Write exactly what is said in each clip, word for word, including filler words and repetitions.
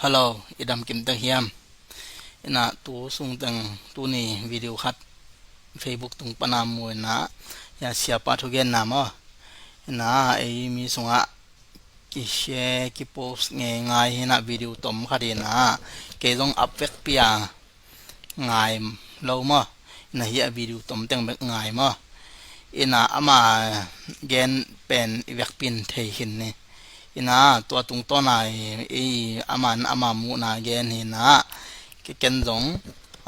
Hello, i dam kim tek hiam? Ina tu sung teng tuni video khat Facebook tung pana mu ina, ya siapa thugenna maw. Ina ei mi sungah ki share, ki post ngei ngai hina video tom khat ina, kei zong ap vek pia ngai lo maw. Ina hi a video tom teng bek ngai maw. Ina ama gen pen i vekpin thei khin ni. Ina tua tungtawn a i, i aman ama muhna gen hi ina, ke ken zong,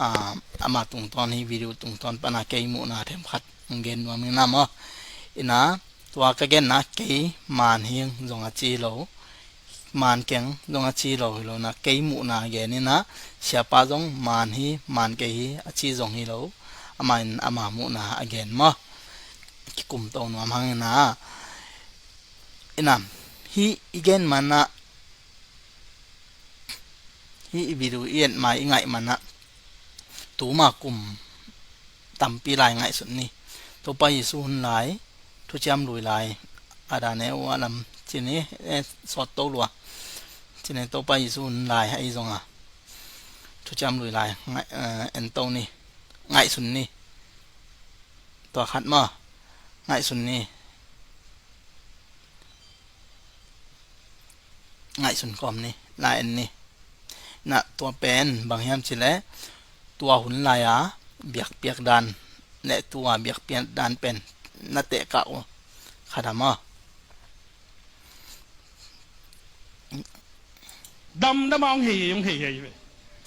a, ama tungtawn hi video tungtawn pana kei muhna themkhat gen nuam ina maw. Ina tua ka genna kei man hi zong a ci lo, man keng zong a ci lo hi lo na, kei muhna gen ina, siapa zong man hi, man kei hi a ci zong hi lo, ama in ama muhna a gen maw. Kikum to nuam hang ina. Ina hi i gen mana, hi i video i et ma i ngaih mana, tuma kum tampi lai ngaihsut ni. Topa Jesu hun lai, thuciam lui lai, a dan e ua lam cini, e, sawt to lua cini, Topa Jesu hun lai ahi zonga thuciam lui lai ngaih, eh, en to ni, ngaihsun ni. Tua khat maw, ngaihsun ni. Ngaihsun kawm ni, la en ni. Na tua pen bang hiam cileh, tua hun lai-a biakpiak dan le tua biakpiak dan pen na tehkah uh kha dam aw. Damdam a hong hei hei, hong hei hei ve.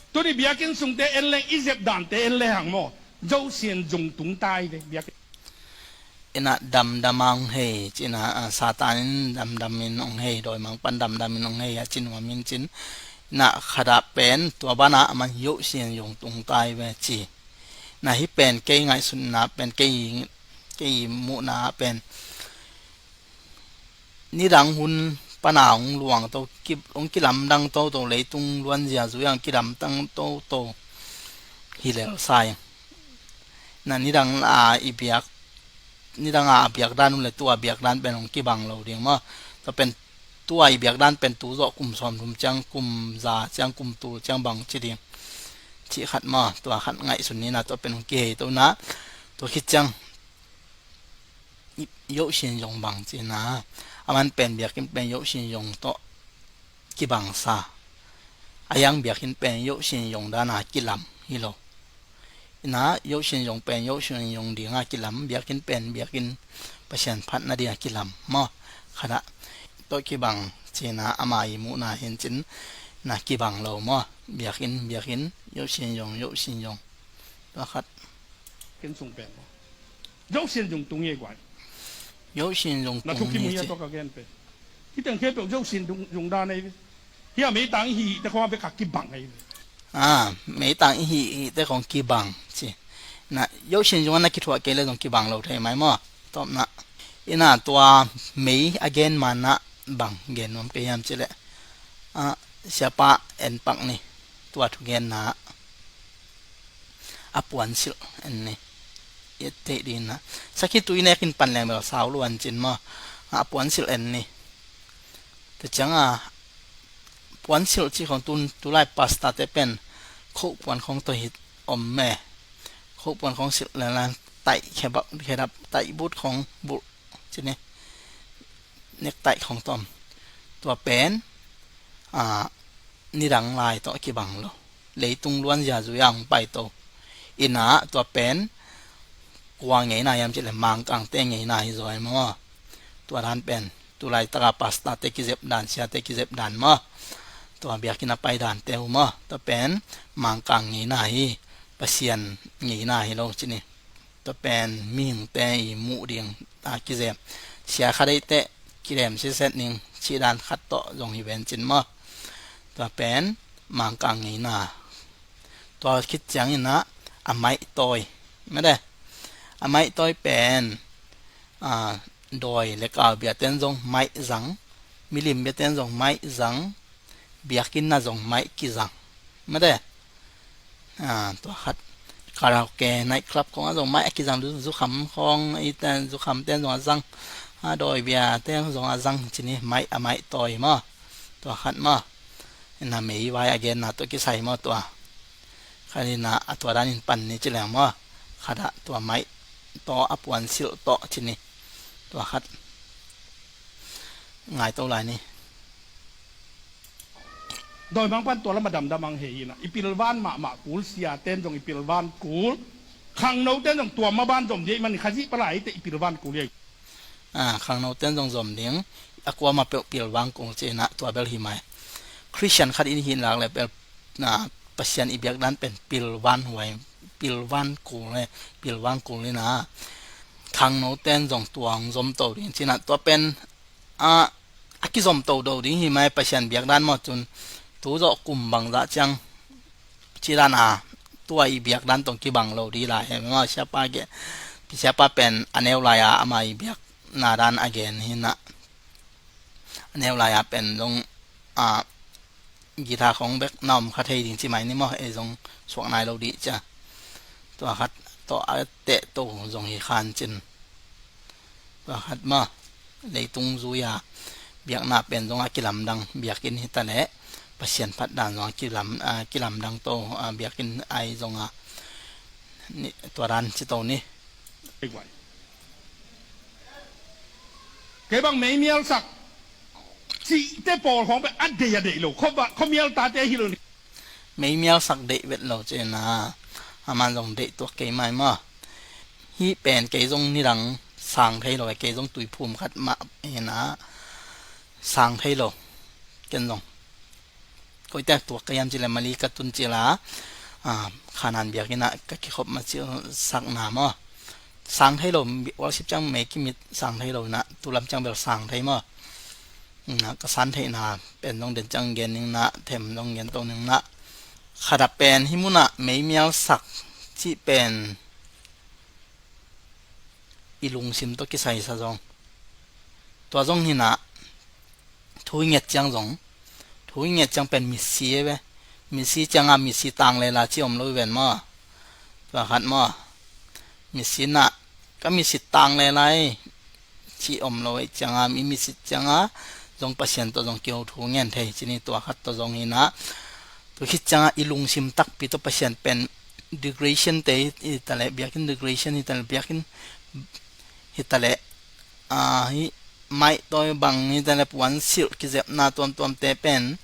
Tuni biakinn sungte en leng i zep dante en le hang maw. Zosian zung tung tai ve biakinn. Ina damdam a hong hei cina, a, Satan in damdam in hong hei, dawimang pan damdam in hong hei a cin hua min cin. Ina khadah pen tua bana aman yohsian zung tung tai ve ci. Na hi pen kei ngaihsutna pen kei, kei muhna pen nidang hun pana hong luang to, ki, hong kilamdang toto, leitung luanzia zui ang kilamdang toto hi lel sa ing. Na nidang a i biak, nidang a biak dan uh le tua biak dan pen hong kibang lo ding maw. Tua pen tua i biak dan pen tu zawh kum sawm thum ciang, kum za ciang, kum tul ciang bang ci ding. Cih khat maw, tua khat ngaihsun ni na, tua pen hong kihei to na, tua khit ciang yohsian zong bang cina, aman pen biakinn pen yohsian zong tawh kibangsa. A yang biakinn pen yohsian zong dana kilam hi lo. Ina yohsian zong pen yohsian zong dinga kilam, biakinn pen biakinn Pasian phatna dinga kilam maw. Khadah tawh kibang cina ama i muhna hin cin na kibang lo maw. Biakinn, biakinn, yohsian zong, yohsian zong. Tua khat. Ken sung pen maw. Yohsian zung tung ye guai. Yohsian zung tung hi ci. Hi teng khe peuh yohsian zung dan ei ve. Hia meitang i hih te khong a bek a kibang ei ve. A, meitang i hih, hih te khong kibang ci. Na yohsian zung a na kithuah kei le zong kibang lo thei mai maw. Tawpna. Ina tua mei a gen mana bang gen nuam kei hiam cileh. A, siapa en pak ni. Tua thugenna a puansilh en ni. I et theih dingin a sakhi tui nekin pan leng bel sau luan cin maw. A puansilh en ni. Te cianga puansilh ci khong tun tulai pasta te pen khoh puan khong tawh hi om me. Khoh puan khong silh lelan taih khedap, khedap taih but khong bulh cini. Nektaih khong tawh om. Tua pen a, nidang lai tawh kibang lo. Leitung luanzia zui a hong pai to. Ina tua pen kua ngeina hiam cileh Mangkangte ngeina hi zaw maw. Tua dan pen tulaitaka pastate kizep dan, siate kizep dan maw. Tua biakinn a pai dante uh maw. Tua pen Mangkang ngeina hi. Pasian ngeina hi lo cini. Tua pen mihingte i muh ding a kizem. Sia khat ei teh kidem siset ning cih dan khat tawh zong hi ven cin maw. Tua pen Mangkang ngeina. Tua khit ciangin a, a maihtawi. Mede. A maihtawi pen a, dawi le kau biaten zong maih zang. Milim biaten zong maih zang. Biakinn a zong maih kizang. Mede. A, tua khat karaoke, night club khong a zong maih a kizang, zukham khong ite, zukhamte zong a zang. A, dawi biate zong a zang cini, maih a maihtawi maw. Tua khat maw. Na meivai a genna tawh kisai maw tua. Khat in a tua danin pan ni ci leng maw. Khat ah tua maih tawh a puan silh tawh ci ni. Tua khat ngai to lai ni. Dawimangpa'n tua lam a damdam hang hi in a, i pilvan mahmah kul, siate'n zong i pilvan kul, khangnote'n zong tua maban zom ding ahih manin Khazih palaite i pilvan kul hi. A, khangnote'n zong zom ding, a kuamah peuh pilvan kul ci in a, tua bel hi mai. Khristian khat in i hih lak leh bel, a, Pasian i biakdan pen pilvan huai, pilvan kul e, pilvan kul in a, khangnote'n zong tua hong zom to ding ci in a, tua pen a, a kizom to do ding hi mai, Pasian biakdan maw. Cun tu zawh kum bangzah ciang ci dan a, tua i biakdan tawh kibang lo ding lai hi maw. Siapa gen, siapa pen a neu lai a ama i biakna dan a gen hi in a, a neu lai a pen zong, a, guitar khawng bek na om kha thei ding ci mai ni maw, ei zong suak nai lo ding cia. Tua khat tawh a teh to zong hi khan cin. Tua khat maw, leitung zui a biakna pen zong a kilamdang, biakinn hi ta leh Pasian phat dan zong a kilam, a, kilamdang to, a, biakinn ai zong a, ni, tua dan ci to ni. Kei bang meimialsak cihte pawl khawng pen a deih a deih lo, khua, khuamial tate hi lo ni. Meimialsak deih vet lo ci in a, aman zong deih tuak kei mai maw. Hih pen kei zong nidang sang thei lo e, kei zong tuiphum khat mah hi in a, sang thei lo. Ken zong koitak tuak ka hiam ci leh Mali ka tun ci la, a, Khanaan biakinn ah ka kikhop mah ci sakna maw. Sang thei lo, worship ciang mei kimit sang thei lo in a, tu lam ciang bel sang thei maw. Na, ka san theihna pen zong den ciang gen ning na, them zong gen to ning na. Khat ah pen hih mun ah meimialsak cih pen i lungsim tawh kisai sa zong. Tua zong hi in a, thu i nget ciang zong, thu i nget ciang pen mitsi e ve. Mitsi ciang a mitsi tang lela ci om lo i ven maw. Tua khat maw. Mitsi in a, ka mitsi tang lela e ci om lo e ciang a, mi mitsi ciang a zong Pasian tawh zong kiho thu ngen thei ci ni. Tua khat tawh zong hi in a, tua khit ciang a i lungsim takpi tawh Pasian pen decoration te hi ta leh, biakinn decoration hi ta leh, biakinn hi ta leh, a, hih maih tawi bang hi ta leh, puan silh kizepna tuamtuamte pen,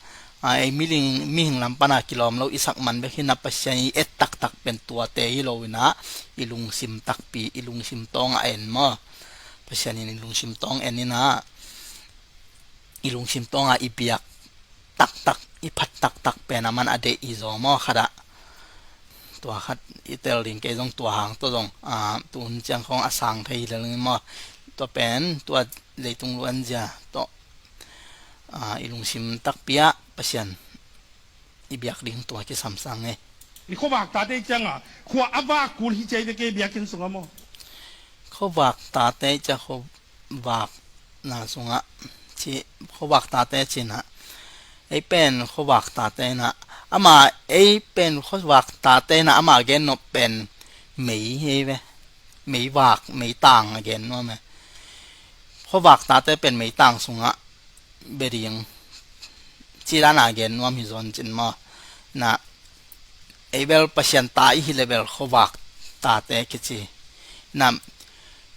a, ei miling, mihing lam pan a kilawm lo i sak man bek hi in a, Pasian i et taktak pen tuate hi lo in a, i lungsim takpi, i lungsim tawng a en maw. Pasian in i lungsim tawng en in a, i lungsim tawng a i biak taktak, i phat taktak pen aman a deih hi zaw maw khat ah. Tua khat i tel ding, kei zong tua hang tawh zong, a, tu hun ciang khawng a sang thei hi lel ning maw. Tua pen, tua leitung luanzia tawh, a, i lungsim takpi ah Pasian i biak ding tua kisam sang e. Ni khuavak tate ciang a, khua a vak kul hi cei te kei biakinn sungah maw. Khuavak tate ciang khua vakna sungah ci, khuavak tate cin ah, ei pen khuavak tate in ah, ama, ei pen khuavak tate in ah ama gen nop pen mei hi ve, mei vak, mei tang a gen nuam e. Khuavak tate pen mei tang sungah bia ding ci dan a gen nuam hi zaw cin maw. Na, ei bel Pasian ta i hi leh bel khuavak tate kici. Na,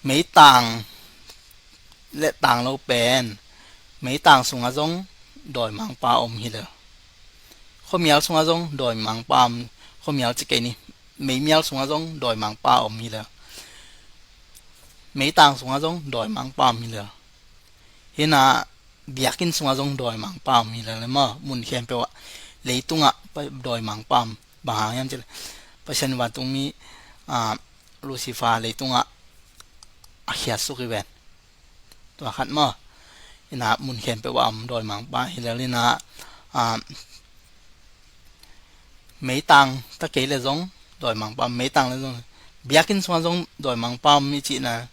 mei tang le tang lo pen, mei tang sungah zong dawimangpa om hi lel. Khuamial sungah zong dawimangpa om, khuamial ci kei ni, meimial sungah zong dawimangpa om hi lel. Mei tang sungah zong dawimangpa om hi lel. Hi in ah biakinn sungah zong dawimangpa om hi lel maw, mun khempeuh ah. Leitungah pa-, dawimangpa om, bang hang hiam cih leh Pasian vantungmi, a, Lucifer leitungah a khiatsuk hi ven. Tua khat maw. Hi in ah mun khempeuh ah om dawimangpa hi lel in ah, a, mei tang ta kei leh zong dawimangpa om, mei tang leh zong, biakinn sungah zong dawimangpa om i cihna.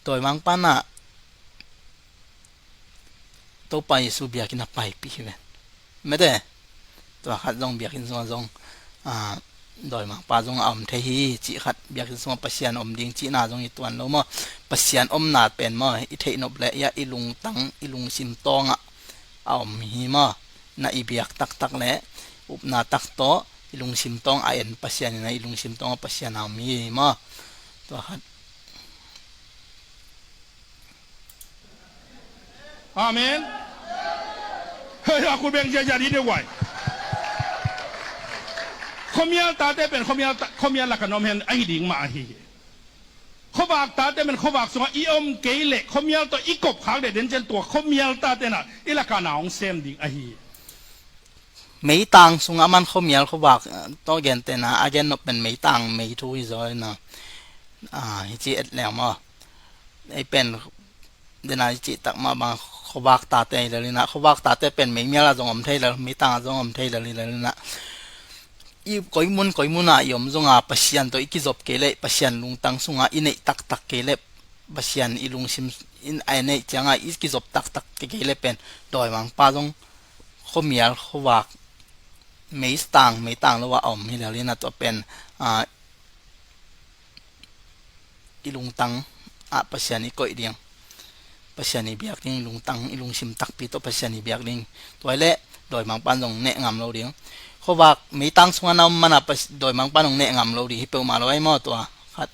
Dawimangpa in ah Topa Jesu biakinn a paipih hi ven. Mete, tua khat zong biakinn sungah zong, a, dawimangpa zong a om thei hi cih khat, biakinn sungah Pasian om ding cihna zong hi tuan lo maw. Pasian omna pen maw, i theih nop leh, ia, i lungtang, i lungsim tawngah a om hi maw. na i biak taktak le upna tak tawh i lungsim tawng a en Pasian in a i lungsim tawng a Pasian a om hi maw? Tua khat. Amen. Hei, a ku beng ziazia di de guai. Khuamial tate pen khuamial ta, khuamial laka na om hen ahi ding mah ahi hi. Khuavak tate pen khuavak sungah i om kei leh khuamial tawh i kop khak leh den cian tua khuamial tate na i laka na hong sem ding ahi hi. Meitang sungah man khuamial khuavak, eh, tawh gentehna a gen nop pen meitang meithu hi zaw hi na. Ah, hi ci et leng maw? Ei pen dena i cih tak mah bang khuavak tate hi lel hi na, khuavak tate pen meimial ah zong om thei lel, meitang ah zong om thei lel hi lel hi na. I koimun koimun ah i om zonga Pasian tawh i kizop kei leh, Pasian lungtang sungah i neih taktak kei leh, Pasian i lungsim in a neih ciangah i kizop taktak kei kei leh pen dawimangpa zong khuamial khuavak meitang meitang lo ah a om hi lel hi na tua pen, ah, i lungtang ah Pasian i koih ding, Pasian i biak ding, i lungtang i lungsim takpi tawh Pasian i biak ding. Tua hi leh dawimangpan zong neh ngam lo ding. Khuavak meitang sungah na om mana Pas-, dawimangpan zong neh ngam lo ding hi peuhmah lo ai maw tua khat.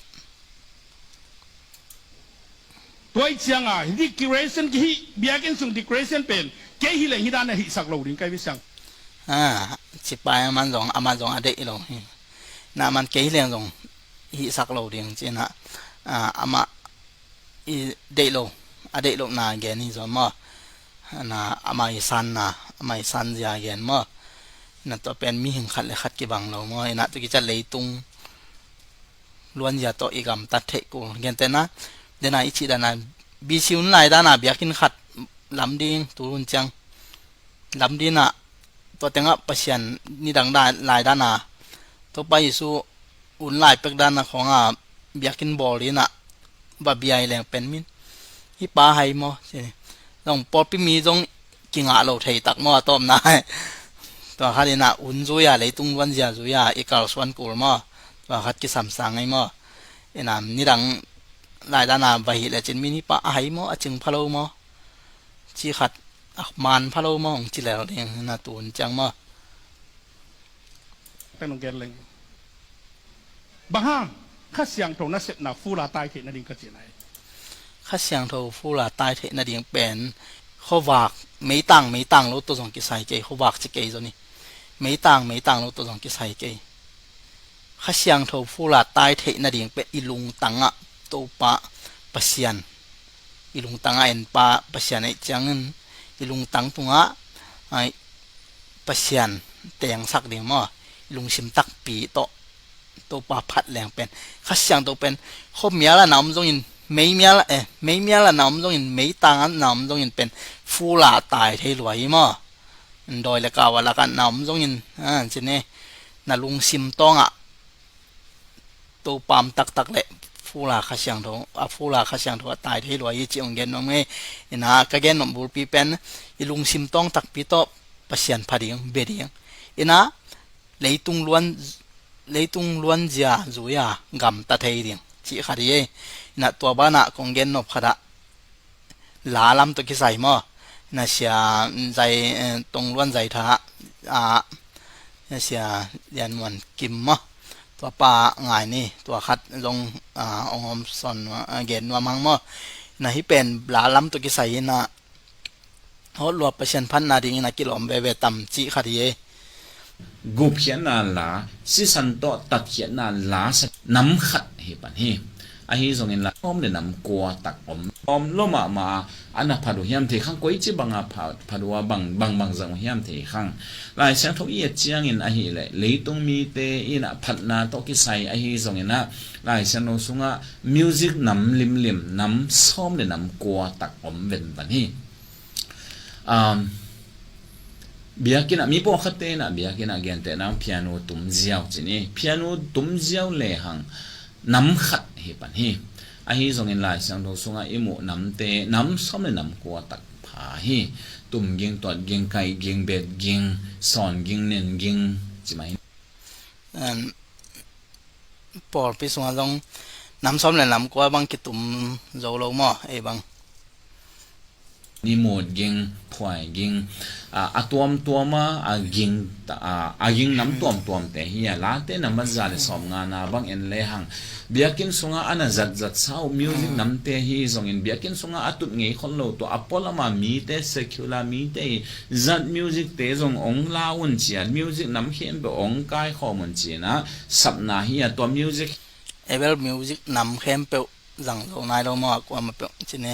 Tua i cianga decoration kihi biakinn sung decoration pen kei hi leng hi dan a hihsak lo ding kai bisiang. Ah, cipai aman zong, aman zong a deih lo hi. Na man kei hi leng zong hihsak lo ding cina, ah, amah i deih lo, a deih lo na gen hi zaw maw? Na amah i san na, amah i san zia gen maw? Na tua pen mihing khat le khat kibang lo maw? Ina tu kica leitung luanzia tawh i gamtat theih kul. Gentehna dena i cih dana B C un lai dana biakinn khat lam ding tu hun ciang lam dina tua tengah Pasian nidang lai dana Topa Jesu un lai pek dana khonga biakinn bawl dina va biai leng pen min hi pa hai maw? Zong pawlpi mi zong kingah lo thei tak maw a tawpna. Tua khat ina un zuia leitung luanzia zuia i kalsuan kul maw? Tua khat kisamsang ngai maw? Ina nidang lai dana va hi le cin min hi pa a hai maw, a cing pha lo maw? Ci khat a man pha lo maw hong ci lel ding na tun ciang maw? Pen hong gen leng. Bang hang Kha Siangtho nasepna fula tai theih nading ka ci nai. Kha Siangtho fula tai theih nading pen khuavak meitang meitang lo tawh zong kisai kei, khuavak ci kei zoni. Meitang meitang lo tawh zong kisai kei. Kha Siangtho fula tai theih nading pen i lungtangah Topa Pasian, i lungtangah en pa Pasian aih ciangin i lungtang tungah ai Pasian tengsak ding maw? I lungsim takpi tawh Topa phat leng pen Kha Siangtho pen khuamial a na om zongin meimial, eh, meimial a na om zongin meitang a na om zongin pen fula tai thei lua hi maw? Dawi le kau a lakah na om zongin, ah, cine na lungsim tawngah Topa om taktak le fula Kha Siangtho, a fula Kha Siangtho a tai thei lua hi ci hong gen nuam ngei. Ina ka gen nuam bulpi pen i lungsim tawng takpi tawh Pasian pha ding, bia ding. Ina leitung luan, leitung luanzia zuia gamta thei ding cih khat hi. Ina tua banah kong gen nop khatah la lam tawh kisai maw? Na sia zai, eh, tong luan zai tha, ah, na sia lian muan kim maw? Tua pa ngai ni, tua khat zong, ah, ong om son, ah, gen nuam hang maw? Na hi pen la lam tawh kisai ina hot lua Pasian phatna dingin a kilawm veve tam cih khat hi. Gupkhiatna la, sisan tawh tatkhiatna la sa nam khat hi pan hi. Ahi zongin la om le nam kua tak om. Om lo mahmah a, a na phat uh hiam thei khang, koici banga phat, phat uh a bang, bang, bang zang uh hiam thei khang. Lai Siangtho i et ciangin ahi le, leitung mite ina phatna tawh kisai ahi zongin a, Lai Siangtho sungah music nam limlim, nam sawm le nam kua tak om ven pan hi. Um, biakinn ah mi pawlkhatte in ah biakinn ah gentehna piano tum ziau cin hi. Piano tum ziau lehang nam khat hi pan hi. Ahi zongin Lai Siangtho sungah i muh namte nam sawm le nam kua tak pha hi. Tum ging, tuat ging, kaih ging, bet ging, sawn ging, nen ging, ci mah hi. Um, pawlpi sungah zong nam sawm le nam kua bang kitum zo lo maw, ei bang? Ni mut ging, phuai ging, a, a tuamtuam a, a ging, a, a ging nam tuamtuamte hi a, late nambat za le sawmngana bang en lehang. Biakinn sungah a na zatzat sau music namte hi zongin, biakinn sungah a tut ngei khol lo tua, a pualama mite, secular mite hi, zat music te zong ong la un ci a, music nam khempeuh ong kaikhawm un ci-in ah, sapna hi a, tua music, Abel, music nam khempeuh zang zo nai lo maw, a kuama peuh ci ni.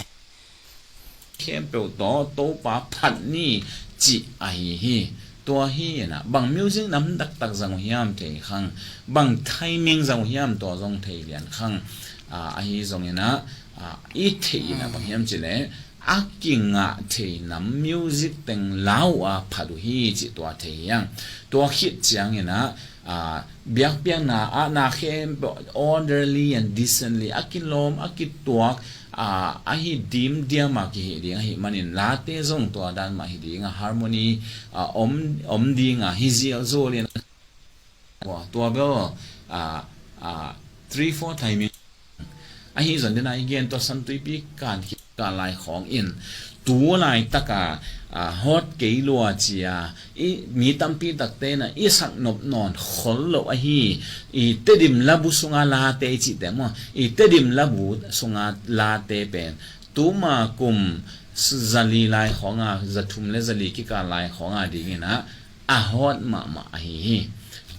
Khempeuh tawh Topa phat ni cih ahi hi. Tua hi inah bang music nam taktak zang uh hiam thei khang, bang timing zang uh hiam tua zong thei lian khang. A, ahi zongin ah, a, i theih inah bang hiam cih leh a kingah thei nam music teng lau a phat uh hi cih tua thei hiang. Tua khit ciangin ah, a, biakpiakna ah na khempeuh orderly and decently a kilawm, a kituak, a, ahi dimdiam a kihih ding ahih manin late zong tua dan mah hi ding a, harmony, a, om, om ding a hi zialzual in, tua, tua bel, a, a, three four timing. Ahi zong dena i gen tua San Tuipi kan khit kan lai khawng in tu laitaka, a, hawt kei lua cia, i mi tampi takte na i sak nop nawn khol lo ahi. I Tedim labu sunga late i cihte maw, i Tedim labu sunga late pen tuma kum zali lai khawnga, zathum le zali kikal lai khawnga dingin ah a hawt mahmah ahi hi.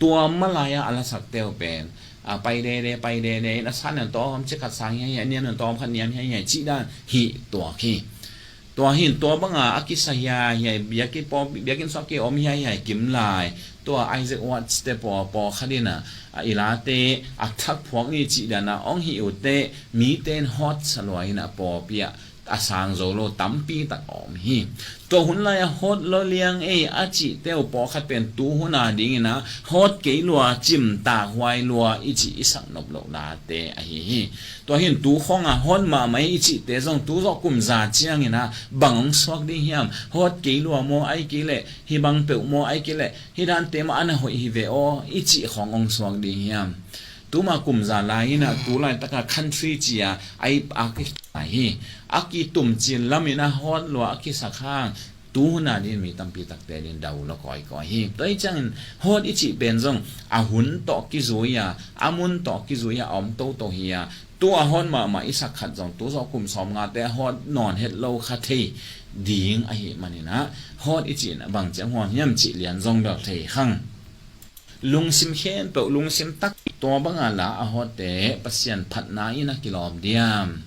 Tua malai-a a lasak teu pen, a, pai dede, pai dede in a san nan tawm cikhat sang hiaihiai, a niam nan tawm khat niam hiaihiai cih dan hi tuak hi. Tua hin tua banga a kisa hiaihiai, biakinn paw, biakinn suak ki om hiaihiai kim lai. Tua Isaac Watts te paw, paw khat in a, a i late a thak phuak ni cih dan a ong hi uh teh, mite in hawt sa lua in a pawlpi ah a sang zo lo tampi tak a om hi. Tua hun lai a hawt lo liang ei a cih teu pawlkhat pen tu hun a dingin a hawt kei lua, cimtak huai lua i cih i sak nop loh late ahi hi. Tua hin tu khawng a hawt mahmah i cihte zong tu zawh kum za ciangin a bang hong suak ding hiam? Hawt kei lua maw, ai kei leh hih bang peuh maw, ai kei leh hih dante mah a na hoih hi ve aw i cih khawng hong suak ding hiam? Tuma kum za lai in a, tu laitaka country ci a, ai, a ki, ai hi. A kitum cin lam in a hawt lua a kisak hang, tu hun a din mi tampi takte din dau lo kawikawi hi. Tua hi ciangin hawt i cih pen zong a hun tawh kizui a, a mun tawh kizui a, a om toto hi a, tu a hawt mahmah i sak khat zong tu zawh kum sawmngate a hawt nawn het lo kha thei ding ahih manin a, hawt i cih in a bang ciang huam hiam cih lian zong bel thei khang. Lungsim khempeuh, lungsim takpi, tua banga la a hawtte Pasian phatna in a kilawm diam?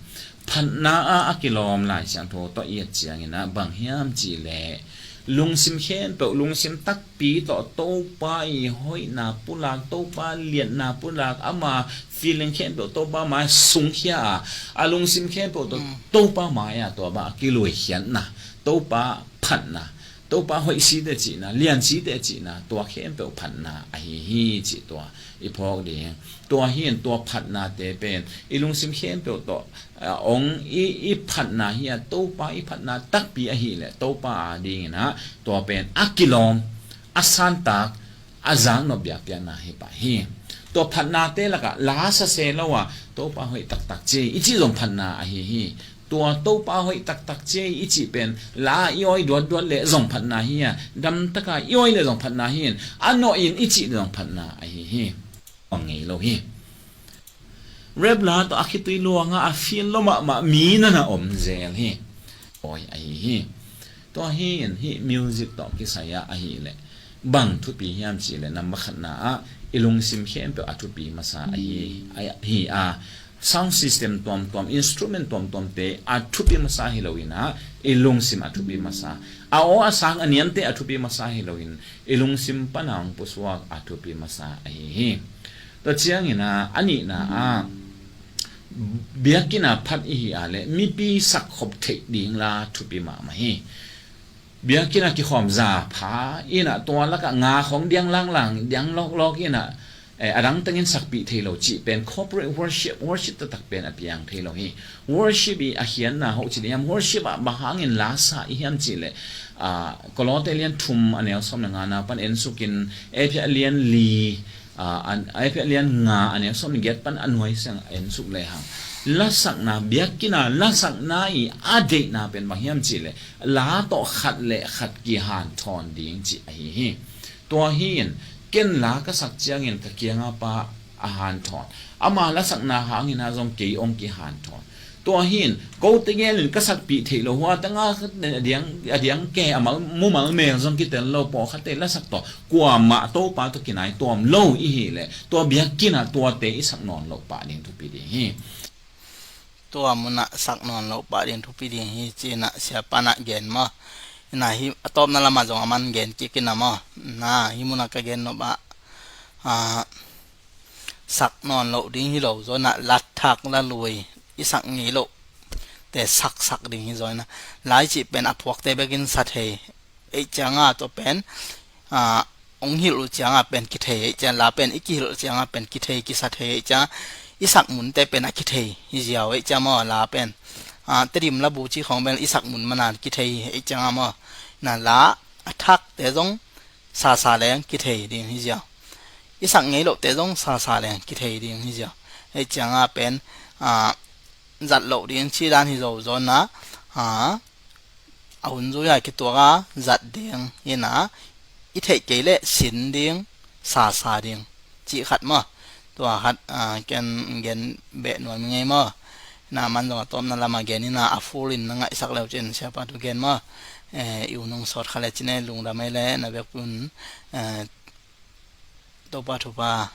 Phatna ah a kilawm Lai Siangtho tawh i et ciangin a bang hiam cih leh, lungsim khempeuh, lungsim takpi tawh Topa i hoihna pulak, Topa liatna pulak, ama feeling khempeuh Topa mai sungkhia a, a lungsim khempeuh tawh Topa mai-ah tua bang a kiluikhiatna, Topa phatna, Topa hoih site cihna, lian site cihna, tua khempeuh phatna ahi hi cih tua i phawk ding. Tua hi in tua phatnate pen i lungsim khempeuh tawh, a, ong i, i phatna hi a, Topa i phatna takpi ahih leh Topa a dingin a tua pen a kilawm, a santak, a zaknop biakpiakna hi pah hi. Tua phatnate lakah la sa se lo a Topa hoih taktak ci i cih zong phatna ahi hi. Tua Topa hoih taktak ci i cih pen la i awi duatduat leh zong phatna hi a, damtaka i awi leh zong phatna hi in, a nawh in i cih leh zong phatna ahi hi. Ong ngei lo hi. Rap la tawh a khitui luanga a feel lo mahmah mi nana om zel hi. Awi ahi hi. Tua hi in hih music tawh kisai ah ahih leh bang thupi hiam cih leh number khatna ah i lungsim khempeuh a thupi masa ahi, ahi a, sound system tuamtuam, instrument tuamtuamte a thupi masa hi lo in a, i lungsim a thupi masa. A aw a sang a niamte a thupi masa hi lo in i lungsim pana hong pusuak a thupi masa ahi hi. Tua ciangin a, a nihna ah biakinn a phat i hi a leh mipi sakkhop theih ding la thupi mahmah hi. Biakinn a kikhawm za pha in a tua lakah nga khawng diang langlang, diang lawklawk in a, eh, a dang tengin sakpih thei lo cih pen corporate worship, worship taktak pen a piang thei lo hi. Worship i a khiatna hoh ci ding hiam, worship ah bang hangin la sa i hiam cih leh, ah, Kolose lian thum a neu sawm le ngana pan en sukin, Efesa lian li, ah, an, Efesa lian nga a neu sawm le giat pan a nuai siang en suk lehang, Lasakna, biakinn a lasakna i a deihna pen bang hiam cih leh la tawh khat le khat kihanthawn ding cih ahi hi. Tua hi in ken la ka sak ciangin ka kianga pa a hanthawn, ama lasakna hangin ah zong kei hong kihanthawn. Tua hi in kote gel in ka sakpih theih loh hua tanga a diang, a diang ke a mal, mumal mel zong kitel lo, pawlkhatte lasak tawh kuamah Topa tawh kinai tuam lo i hih leh tua biakinn ah tuate i sak nawn loh pah ding thupi ding hi. Tua munah sak nawn loh pah ding thupi ding hi, ci-in ah siapa in ah gen maw. Ina hi a tawpna lamah zong aman gen kik in ah maw. Na hi munah ka gen nop ah, ah, sak nawn loh ding hi lo zaw in ah, la thak la lui i sak ngei loh te saksak ding hi zaw in ah, la i cih pen a phuakte bekin sa thei. Ei cianga tua pen, ah, hong hilh uh cianga pen kithei, ei cianga la pen i kihilh uh cianga pen kithei, kisa thei, ei cianga i sak munte pen a kithei hi ziau, ei cianga maw, la pen, ah, Tedim labu ci khawng pen i sak mun mana kithei, ei cianga maw. Na la a thakte zong sasa leng kithei ding hi ziau. I sak ngei lohte zong sasa leng kithei ding hi ziau. Ei cianga pen, ah, zat loh ding ci dan hi zo zaw in ah, ah, a hun zui a kituak a zat ding in ah, i theih kei leh sin ding, sasa ding, cih khat maw. Tua khat, ah, ken gen beh nuam ngei maw. Na man zong a tawpna lamah gen in ah, a full in na ngaihsak leu cin siapa thu gen maw. Eh, i u nung sawt kha le cin e, lungdam ei le na vekpi un, eh, Topa thupha